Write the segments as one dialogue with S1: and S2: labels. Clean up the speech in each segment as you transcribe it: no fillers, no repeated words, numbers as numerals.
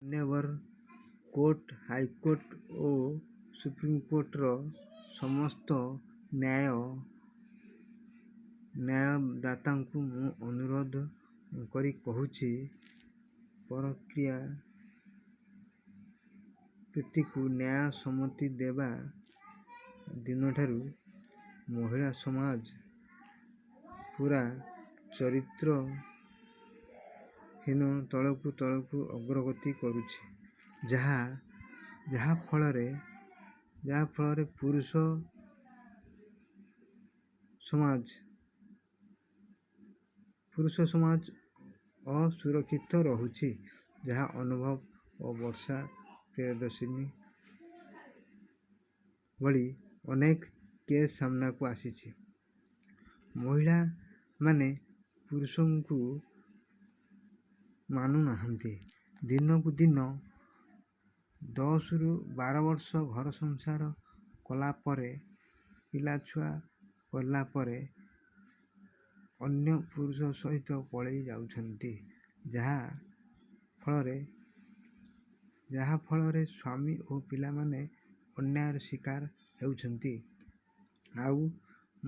S1: ମାନ୍ୟବର court, high court ଓ ସୁପ୍ରିମକୋର୍ଟର ସମସ୍ତ ନ୍ୟାୟଦାତାଙ୍କୁ ମୁଁ ଅନୁରୋଧ କରି କହୁଛି, ପରକୀୟା ପ୍ରୀତିକୁ ନ୍ୟାୟ ସମ୍ମତି ଦେବା ଦିନଠାରୁ ମହିଳା ସମାଜ ପୂରା ଚରିତ୍ରହୀନ ତଳକୁ ତଳକୁ ଅଗ୍ରଗତି କରୁଛି। ଯାହା ଫଳରେ ପୁରୁଷ ସମାଜ ଅସୁରକ୍ଷିତ ରହୁଛି। ଯାହା ଅନୁଭବ ଓ ବର୍ଷା ପ୍ରିୟଦର୍ଶିନୀ ଭଳି ଅନେକ କେସ୍ ସାମ୍ନାକୁ ଆସିଛି। ମହିଳାମାନେ ପୁରୁଷଙ୍କୁ ମାନୁନାହାନ୍ତି। ଦିନକୁ ଦିନ 10ରୁ 12 ବର୍ଷ ଘର ସଂସାର କଲା ପରେ, ପିଲାଛୁଆ କଲା ପରେ ଅନ୍ୟ ପୁରୁଷ ସହିତ ପଳେଇ ଯାଉଛନ୍ତି। ଯାହା ଫଳରେ ସ୍ୱାମୀ ଓ ପିଲାମାନେ ଅନ୍ୟାୟର ଶିକାର ହେଉଛନ୍ତି। ଆଉ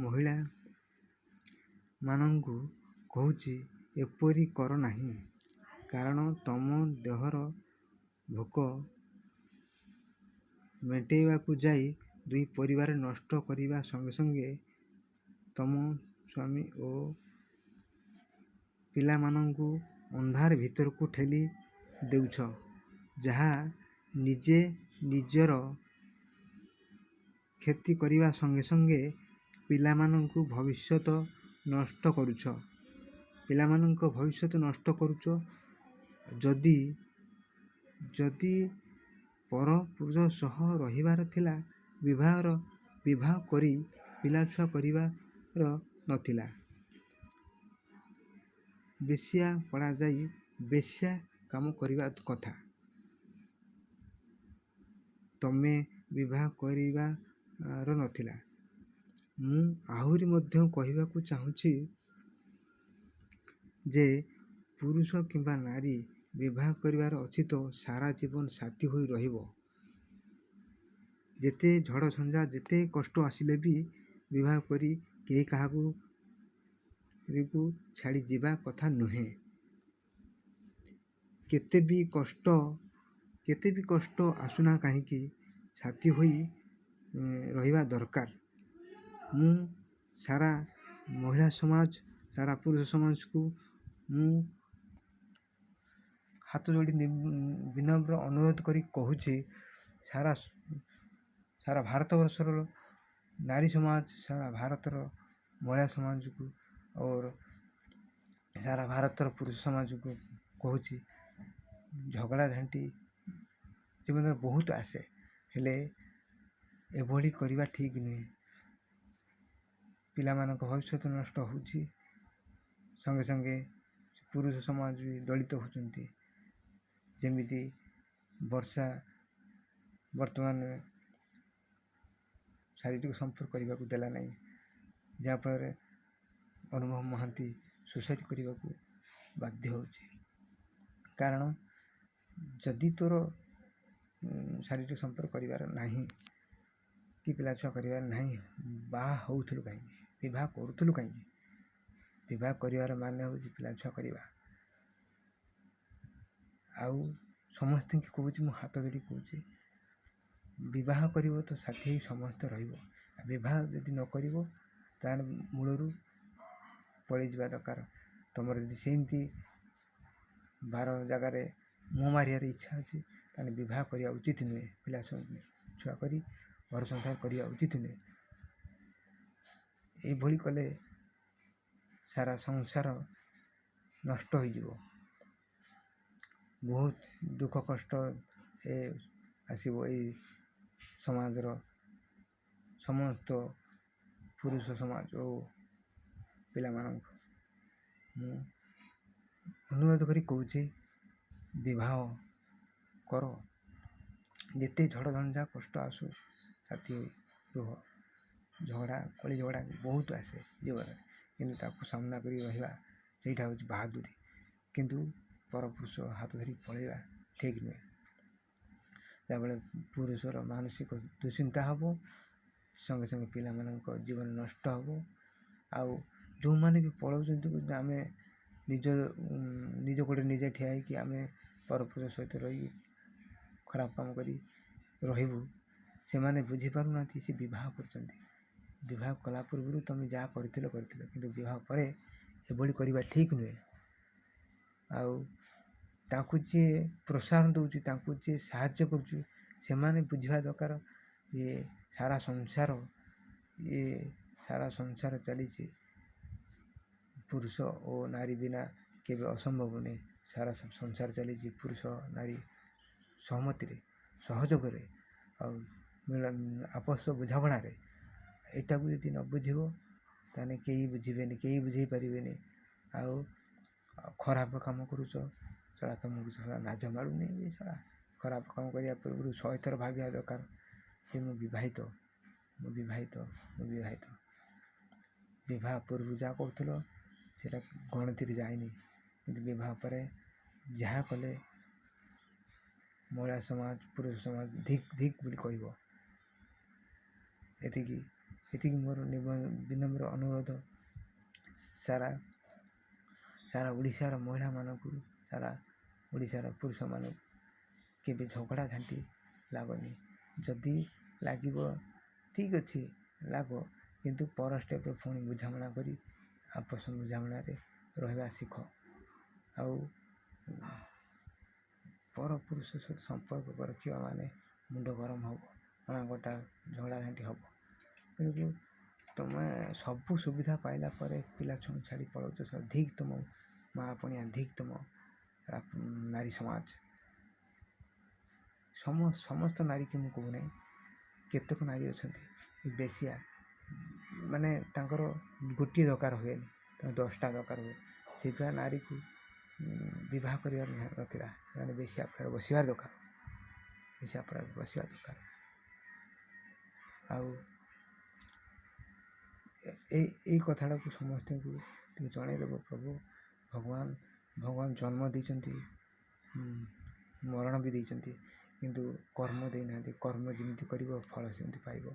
S1: ମହିଳାମାନଙ୍କୁ କହୁଛି, ଏପରି କର ନାହିଁ। କାରଣ ତମ ଦେହର ଭୋକ ମେଣ୍ଟେଇବାକୁ ଯାଇ ଦୁଇ ପରିବାର ନଷ୍ଟ କରିବା ସଙ୍ଗେ ସଙ୍ଗେ ତମ ସ୍ୱାମୀ ଓ ପିଲାମାନଙ୍କୁ ଅନ୍ଧାର ଭିତରକୁ ଠେଲି ଦେଉଛ। ଯାହା ନିଜେ ନିଜର କ୍ଷତି କରିବା ସଙ୍ଗେ ସଙ୍ଗେ ପିଲାମାନଙ୍କୁ ଭବିଷ୍ୟତ ନଷ୍ଟ କରୁଛ। ପିଲାମାନଙ୍କ ଭବିଷ୍ୟତ ନଷ୍ଟ କରୁଛ। ଯଦି ପର ପୁରୁଷ ସହ ରହିବାର ଥିଲା, ବିବାହ କରି ପିଲାଛୁଆ କରିବାର ନଥିଲା। ବେଶ୍ୟା ପଡ଼ା ଯାଇ ବେଶ୍ୟା କାମ କରିବା କଥା। ତମେ ବିବାହ କରିବାର ନଥିଲା। ମୁଁ ଆହୁରି ମଧ୍ୟ କହିବାକୁ ଚାହୁଁଛି ଯେ ପୁରୁଷ କିମ୍ବା ନାରୀ ବିବାହ କରିବାର ଅଛି ତ ସାରା ଜୀବନ ସାଥୀ ହୋଇ ରହିବ। ଯେତେ ଝଡ଼ ଝଞ୍ଜା, ଯେତେ କଷ୍ଟ ଆସିଲେ ବି ବିବାହ କରି କେହି କାହାକୁ ଛାଡ଼ି ଯିବା କଥା ନୁହେଁ। କେତେ ବି କଷ୍ଟ କେତେ ବି କଷ୍ଟ ଆସୁନା କାହିଁକି, ସାଥୀ ହୋଇ ରହିବା ଦରକାର। ମୁଁ ସାରା ମହିଳା ସମାଜ, ସାରା ପୁରୁଷ ସମାଜକୁ ମୁଁ ହାତ ଯୋଡ଼ି ବିନମ୍ର ଅନୁରୋଧ କରି କହୁଛି, ସାରା ସାରା ଭାରତବର୍ଷର ନାରୀ ସମାଜ, ସାରା ଭାରତର ମହିଳା ସମାଜକୁ ଅର ସାରା ଭାରତର ପୁରୁଷ ସମାଜକୁ କହୁଛି, ଝଗଡ଼ା ଝାଣ୍ଟି ଜୀବନରେ ବହୁତ ଆସେ, ହେଲେ ଏଭଳି କରିବା ଠିକ୍ ନୁହେଁ। ପିଲାମାନଙ୍କ ଭବିଷ୍ୟତ ନଷ୍ଟ ହେଉଛି, ସଙ୍ଗେ ସଙ୍ଗେ ପୁରୁଷ ସମାଜ ବି ଦଳିତ ହେଉଛନ୍ତି। ଯେମିତି ବର୍ଷା ବର୍ତ୍ତମାନ ଶାରୀରିକ ସମ୍ପର୍କ କରିବାକୁ ଦେଲା ନାହିଁ, ଯାହାଫଳରେ ଅନୁଭବ ମହାନ୍ତି ସୁସାଇଡ଼୍ କରିବାକୁ ବାଧ୍ୟ ହେଉଛି। କାରଣ ଯଦି ତୋର ଶାରୀରିକ ସମ୍ପର୍କ କରିବାର ନାହିଁ କି ପିଲା ଛୁଆ କରିବାର ନାହିଁ, ବାହା ହେଉଥିଲୁ କାହିଁକି? ବିବାହ କରୁଥିଲୁ କାହିଁକି? ବିବାହ କରିବାର ମାନେ ହେଉଛି ପିଲା ଛୁଆ କରିବା। ଆଉ ସମସ୍ତଙ୍କୁ କହୁଛି, ମୁଁ ହାତ ଯୋଡ଼ି କହୁଛି, ବିବାହ କରିବ ତ ସାଥୀ ହେଇ ସମସ୍ତେ ରହିବ। ବିବାହ ଯଦି ନ କରିବ, ତାହେଲେ ମୂଳରୁ ପଳେଇଯିବା ଦରକାର। ତୁମର ଯଦି ସେମିତି ବାର ଜାଗାରେ ମୁହଁ ମାରିବାର ଇଚ୍ଛା ଅଛି, ତାହେଲେ ବିବାହ କରିବା ଉଚିତ ନୁହେଁ। ପିଲା ଛୁଆ କରି ଘର ସଂସାର କରିବା ଉଚିତ ନୁହେଁ। ଏଇଭଳି କଲେ ସାରା ସଂସାର ନଷ୍ଟ ହୋଇଯିବ। ବହୁତ ଦୁଃଖ କଷ୍ଟ ଏ ଆସିବ ଏଇ ସମାଜର ସମସ୍ତ ପୁରୁଷ ସମାଜ ଓ ପିଲାମାନଙ୍କୁ ମୁଁ ଅନୁରୋଧ କରି କହୁଛି, ବିବାହ କର। ଯେତେ ଝଡ଼ ଝଞ୍ଜା କଷ୍ଟ ଆସୁ, ସାଥୀ ହୋଇ ରୁହ। ଝଗଡ଼ା, କଳି ଝଗଡ଼ା ବହୁତ ଆସେ ଜୀବନରେ, କିନ୍ତୁ ତାକୁ ସାମ୍ନା କରି ରହିବା, ସେଇଟା ହେଉଛି ବାହାଦୁରୀ। କିନ୍ତୁ ପରପୁରୁଷ ହାତ ଧରି ପଳେଇବା ଠିକ୍ ନୁହେଁ। ଯାହାଫଳରେ ପୁରୁଷର ମାନସିକ ଦୁଶ୍ଚିନ୍ତା ହେବ, ସଙ୍ଗେ ସଙ୍ଗେ ପିଲାମାନଙ୍କ ଜୀବନ ନଷ୍ଟ ହେବ। ଆଉ ଯେଉଁମାନେ ବି ପଳାଉଛନ୍ତି, ଆମେ ନିଜ ନିଜ ଗୋଡ଼ରେ ନିଜେ ଠିଆ ହେଇକି ଆମେ ପରପୁରୁଷ ସହିତ ରହି ଖରାପ କାମ କରି ରହିବୁ, ସେମାନେ ବୁଝିପାରୁନାହାନ୍ତି। ସେ ବିବାହ କରୁଛନ୍ତି, ବିବାହ କଲା ପୂର୍ବରୁ ତୁମେ ଯାହା କରିଥିଲ କରିଥିଲ, କିନ୍ତୁ ବିବାହ ପରେ ଏଭଳି କରିବା ଠିକ୍ ନୁହେଁ। ଆଉ ତାଙ୍କୁ ଯିଏ ପ୍ରୋତ୍ସାହନ ଦେଉଛି, ତାଙ୍କୁ ଯିଏ ସାହାଯ୍ୟ କରୁଛି, ସେମାନେ ବୁଝିବା ଦରକାର ଯେ ସାରା ସଂସାର, ଇଏ ସାରା ସଂସାର ଚାଲିଛି ପୁରୁଷ ଓ ନାରୀ ବିନା କେବେ ଅସମ୍ଭବ ନୁହେଁ। ସାରା ସଂସାର ଚାଲିଛି ପୁରୁଷ ନାରୀ ସହମତିରେ, ସହଯୋଗରେ ଆଉ ଆପୋଷ ବୁଝାମଣାରେ। ଏଇଟାକୁ ଯଦି ନ ବୁଝିବ, ତାହେଲେ କେହି ବୁଝିବେନି, କେହି ବୁଝେଇ ପାରିବେନି। ଆଉ ଖରାପ କାମ କରୁଛ ଶଳା, ତୁମକୁ ଶଳା ଲାଜ ମାଡ଼ୁନି ଶଳା? ଖରାପ କାମ କରିବା ପୂର୍ବରୁ 100 ଥର ଭାବିବା ଦରକାର ଯେ ମୁଁ ବିବାହିତ, ମୁଁ ବିବାହିତ, ମୁଁ ବିବାହିତ। ବିବାହ ପୂର୍ବରୁ ଯାହା କରୁଥିଲ ସେଇଟା ଗଣତିରେ ଯାଏନି, କିନ୍ତୁ ବିବାହ ପରେ ଯାହା କଲେ ମହିଳା ସମାଜ, ପୁରୁଷ ସମାଜ ଧିକ୍ ଧିକ୍ ବୋଲି କହିବ। ଏତିକି ଏତିକି ମୋର ବିନମ୍ର ଅନୁରୋଧ ସାରା ସାରା ଓଡ଼ିଶାର ମହିଳାମାନଙ୍କୁ, ସାରା ଓଡ଼ିଶାର ପୁରୁଷମାନଙ୍କୁ, କେବେ ଝଗଡ଼ା ଝାଣ୍ଟି ଲାଗନି। ଯଦି ଲାଗିବ, ଠିକ୍ ଅଛି ଲାଗ, କିନ୍ତୁ ପର ଷ୍ଟେପ୍ରେ ପୁଣି ବୁଝାମଣା କରି ଆପୋଷ ବୁଝାମଣାରେ ରହିବା ଶିଖ। ଆଉ ପର ପୁରୁଷ ସହିତ ସମ୍ପର୍କ ରଖିବା ମାନେ ମୁଣ୍ଡ ଗରମ ହେବ, ଅଣାଗଟା ଝଗଡ଼ା ଝାଣ୍ଟି ହେବ। କିନ୍ତୁ ତୁମେ ସବୁ ସୁବିଧା ପାଇଲା ପରେ ପିଲା ଛୁଆଙ୍କୁ ଛାଡ଼ି ପଳାଉଛ, ଧିକ୍ ତୁମ ମା ପଣିଆ, ଧିକ୍ ତୁମ ନାରୀ ସମାଜ। ସମସ୍ତ ନାରୀକି ମୁଁ କହୁନାହିଁ, କେତେକ ନାରୀ ଅଛନ୍ତି ବେଶ୍ୟା, ମାନେ ତାଙ୍କର ଗୋଟିଏ ଦରକାର ହୁଏନି, ତାଙ୍କୁ 10ଟା ଦରକାର ହୁଏ। ସେଇଥିପାଇଁ ନାରୀକୁ ବିବାହ କରିବାର ନଥିଲା, ସେମାନେ ବେଶ୍ୟା ଆଖଡ଼ାରେ ବସିବା ଦରକାର, ବେଶ୍ୟା ଆଖଡ଼ାରେ ବସିବା ଦରକାର। ଆଉ ଏଇ କଥାଟାକୁ ସମସ୍ତଙ୍କୁ ଟିକେ ଜଣାଇଦେବ ପ୍ରଭୁ। ଭଗବାନ ଭଗବାନ ଜନ୍ମ ଦେଇଛନ୍ତି, ମରଣ ବି ଦେଇଛନ୍ତି, କିନ୍ତୁ କର୍ମ ଦେଇନାହାନ୍ତି। କର୍ମ ଯେମିତି କରିବ, ଫଳ ସେମିତି ପାଇବ।